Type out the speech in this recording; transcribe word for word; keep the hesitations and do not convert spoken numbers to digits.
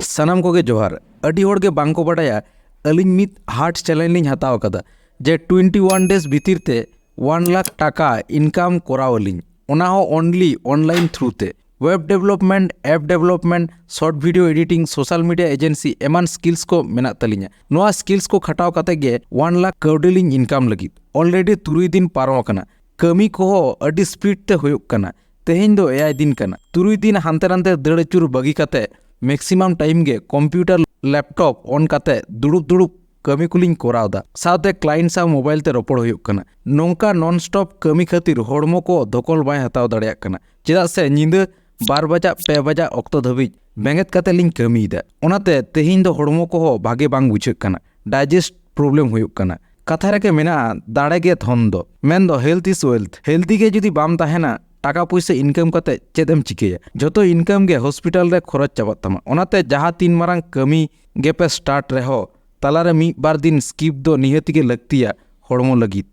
ᱥᱟᱱᱟᱢ ᱠᱚᱜᱮ ᱡᱚᱦᱟᱨ᱾ ᱟᱹᱰᱤ ᱦᱚᱲ ᱜᱮ ᱵᱟᱝ ᱠᱚ ᱵᱟᱰᱟᱭᱟ, ᱟᱹᱞᱤᱧ ᱢᱤᱫ ᱦᱟᱨᱰ ᱪᱮᱞᱮᱧᱡᱽ ᱞᱤᱧ ᱦᱟᱛᱟᱣ ᱟᱠᱟᱫᱟ ᱡᱮ ᱴᱩᱭᱮᱱᱴᱤ ᱣᱟᱱ ᱰᱮᱡᱽ ᱵᱷᱤᱛᱤᱨ ᱛᱮ ᱚᱣᱟᱱ ᱞᱟᱠᱷ ᱴᱟᱠᱟ ᱤᱱᱠᱟᱢ ᱠᱚᱨᱟᱣ ᱟᱹᱞᱤᱧ, ᱚᱱᱟ ᱦᱚᱸ ᱚᱱᱞᱤ ᱚᱱᱞᱟᱭᱤᱱ ᱛᱷᱨᱩ ᱛᱮ᱾ Web development, app development, short video editing, social media agency ᱮᱢᱟᱱ ᱥᱠᱤᱞᱥ ᱠᱚ ᱢᱮᱱᱟᱜ ᱛᱟᱹᱞᱤᱧᱟ᱾ ᱱᱚᱣᱟ ᱥᱠᱤᱞᱥ ᱠᱚ ᱠᱷᱟᱴᱟᱣ ᱠᱟᱛᱮ ᱜᱮ ᱚᱣᱟᱱ ᱞᱟᱠᱷ ᱠᱟᱹᱣᱰᱤ ᱞᱤᱧ ᱤᱱᱠᱟᱢ ᱞᱟᱹᱜᱤᱫ᱾ ᱚᱞᱨᱮᱰᱤ ᱛᱩᱨᱩᱭ ᱫᱤᱱ ᱯᱟᱨᱚᱢ ᱟᱠᱟᱱᱟ᱾ ᱠᱟᱹᱢᱤ ᱠᱚᱦᱚᱸ ᱟᱹᱰᱤ ᱥᱯᱤᱰ ᱛᱮ ᱦᱩᱭᱩᱜ ᱠᱟᱱᱟ᱾ ᱛᱮᱦᱮᱧ ᱫᱚ ᱮᱭᱟᱭ ᱫᱤᱱ ᱠᱟᱱᱟ᱾ ᱛᱩᱨᱩᱭ ᱫᱤᱱ ᱦᱟᱱᱛᱮ ᱱᱟᱱᱛᱮ ᱫᱟᱹᱲ ᱟᱹᱪᱩᱨ ᱵᱟᱹᱜᱤ ᱠᱟᱛᱮ ᱢᱮᱠᱥᱤᱢᱟᱢ ᱴᱟᱭᱤᱢ ᱜᱮ ᱠᱚᱢᱯᱤᱭᱩᱴᱟᱨ, ᱞᱮᱯᱴᱚᱯ ᱚᱱ ᱠᱟᱛᱮ ᱫᱩᱲᱩᱵ ᱫᱩᱲᱩᱵ ᱠᱟᱹᱢᱤ ᱠᱚᱞᱤᱧ ᱠᱚᱨᱟᱣ ᱮᱫᱟ᱾ ᱥᱟᱶᱛᱮ ᱠᱞᱟᱭᱮᱱᱴ ᱥᱟᱶ ᱢᱳᱵᱟᱭᱤᱞ ᱛᱮ ᱨᱚᱯᱚᱲ ᱦᱩᱭᱩᱜ ᱠᱟᱱᱟ᱾ ᱱᱚᱝᱠᱟ ᱱᱚᱱ ᱥᱴᱚᱯ ᱠᱟᱹᱢᱤ ᱠᱷᱟᱹᱛᱤᱨ ᱦᱚᱲᱢᱚ ᱠᱚ ᱫᱷᱚᱠᱚᱞ ᱵᱟᱭ ᱦᱟᱛᱟᱣ ᱫᱟᱲᱮᱭᱟᱜ ᱠᱟᱱᱟ, ᱪᱮᱫᱟᱜ ᱥᱮ ᱧᱤᱫᱟᱹ ᱵᱟᱨ ᱵᱟᱡᱟᱜ, ᱯᱮ ᱵᱟᱡᱟᱜ ᱚᱠᱛᱚ ᱫᱷᱟᱹᱵᱤᱡ ᱵᱮᱸᱜᱮᱫ ᱠᱟᱛᱮ ᱞᱤᱧ ᱠᱟᱹᱢᱤᱭᱮᱫᱟ᱾ ᱚᱱᱟᱛᱮ ᱛᱮᱦᱮᱧ ᱫᱚ ᱦᱚᱲᱢᱚ ᱠᱚᱦᱚᱸ ᱵᱷᱟᱜᱮ ᱵᱟᱝ ᱵᱩᱡᱷᱟᱹᱜ ᱠᱟᱱᱟ, ᱰᱟᱭᱡᱮᱥᱴ ᱯᱨᱚᱵᱞᱮᱢ ᱦᱩᱭᱩᱜ ᱠᱟᱱᱟ᱾ ᱠᱟᱛᱷᱟ ᱨᱮᱜᱮ ᱢᱮᱱᱟᱜᱼᱟ, ᱫᱟᱲᱮ ᱜᱮ ᱫᱷᱚᱱ ᱫᱚ, ᱢᱮᱱᱫᱚ health is wealth᱾ ᱦᱮᱞᱫᱤ ᱜᱮ ᱡᱩᱫᱤ ᱵᱟᱢ ᱛᱟᱦᱮᱱᱟ, ᱴᱟᱠᱟ ᱯᱩᱭᱥᱟᱹ ᱤᱱᱠᱟᱢ ᱠᱟᱛᱮ ᱪᱮᱫ ᱮᱢ ᱪᱤᱠᱟᱹᱭᱟ? ᱡᱷᱚᱛᱚ ᱤᱱᱠᱟᱢ ᱜᱮ ᱦᱚᱥᱯᱤᱴᱟᱞ ᱨᱮ ᱠᱷᱚᱨᱚᱪ ᱪᱟᱵᱟᱜ ᱛᱟᱢᱟ᱾ ᱚᱱᱟᱛᱮ ᱡᱟᱦᱟᱸ ᱛᱤᱱ ᱢᱟᱨᱟᱝ ᱠᱟᱹᱢᱤ ᱜᱮᱯᱮ ᱥᱴᱟᱨᱴ ᱨᱮᱦᱚᱸ, ᱛᱟᱞᱟᱨᱮ ᱢᱤᱫ ᱵᱟᱨ ᱫᱤᱱ ᱥᱠᱤᱯ ᱫᱚ ᱱᱤᱦᱟᱹᱛ ᱜᱮ ᱞᱟᱹᱠᱛᱤᱭᱟ ᱦᱚᱲᱢᱚ ᱞᱟᱹᱜᱤᱫ᱾